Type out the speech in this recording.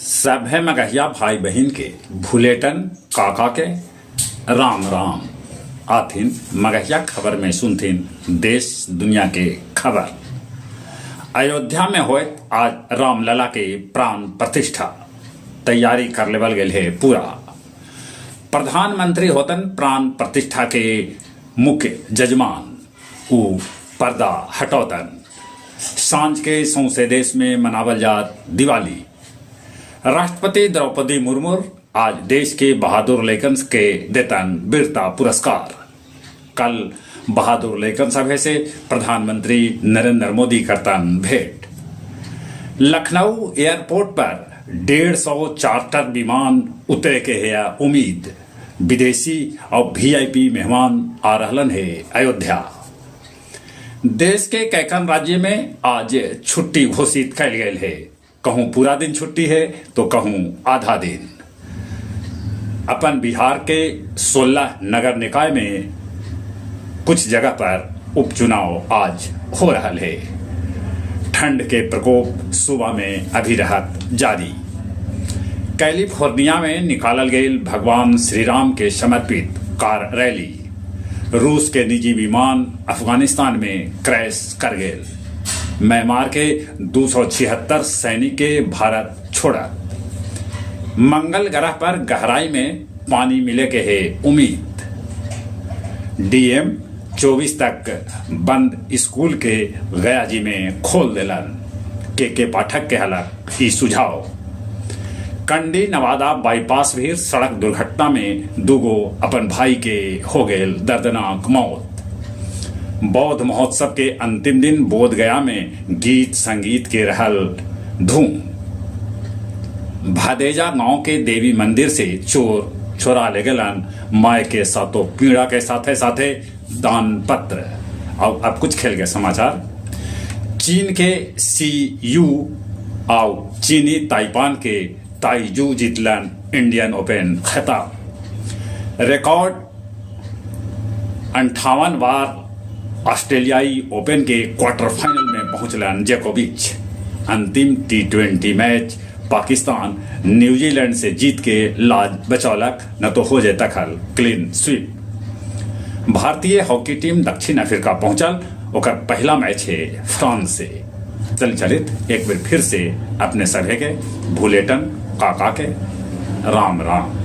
सभे मगहिया भाई बहिन के भुलेटन काका के राम राम। आथिन मगहिया खबर में सुनथिन देश दुनिया के खबर। अयोध्या में होयत आज रामलला के प्राण प्रतिष्ठा, तैयारी कर लेवल गेल हे पूरा। प्रधानमंत्री होतन प्राण प्रतिष्ठा के मुख्य जजमान, ऊ पर्दा हटौतन। सांझ के सौंसे देश में मनावल जात दिवाली। राष्ट्रपति द्रौपदी मुर्मू आज देश के बहादुर लइकन के देतन वीरता पुरस्कार। कल बहादुर लइकन सभे से प्रधानमंत्री नरेंद्र मोदी करतन भेंट। लखनऊ एयरपोर्ट पर 150 चार्टर विमान उतरे के है उम्मीद। विदेशी और वीआईपी मेहमान आ रहलन हे अयोध्या। देश के कैकन राज्य में आज छुट्टी घोषित कैल गेल है। कहूँ पूरा दिन छुट्टी है तो कहूँ आधा दिन। अपन बिहार के 16 नगर निकाय में कुछ जगह पर उपचुनाव आज हो रहा है। ठंड के प्रकोप सुबह में अभी रहत जारी। कैलिफोर्निया में निकालल गई भगवान श्रीराम के समर्पित कार रैली। रूस के निजी विमान अफगानिस्तान में क्रैश कर गए। म्यांमार के 276 सैनिक के भारत छोड़ा। मंगल ग्रह पर गहराई में पानी मिले के है उम्मीद। डीएम 24 तक बंद स्कूल के गया जी में खोल दिलन। के पाठक के हलक ई सुझाव। कंडी नवादा बाईपास भी सड़क दुर्घटना में दूगो अपन भाई के हो गए दर्दनाक मौत। बौद्ध महोत्सव के अंतिम दिन बोध गया में गीत संगीत के रहल धूम। भदेजा गांव के देवी मंदिर से चोर चोरा ले गलन माय के सातों पीड़ा के साथे साथे दान पत्र। और अब कुछ खेल के समाचार। चीन के सी you आउ चीनी ताइपान के ताइजू जीतलन इंडियन ओपन खिताब। रिकॉर्ड 58 बार ऑस्ट्रेलियाई ओपन के क्वार्टर फाइनल में पहुंचलन जोकोविच। अंतिम T20 match Pakistan New Zealand से जीत के लाज बचौलक, न तो हो जाता खल क्लीन स्वीप। भारतीय हॉकी टीम दक्षिण अफ्रीका पहुंचल, ओकर पहला मैच है फ्रांस से। चल चलित एक बार फिर से अपने सभे के भूलेटन काका के राम राम।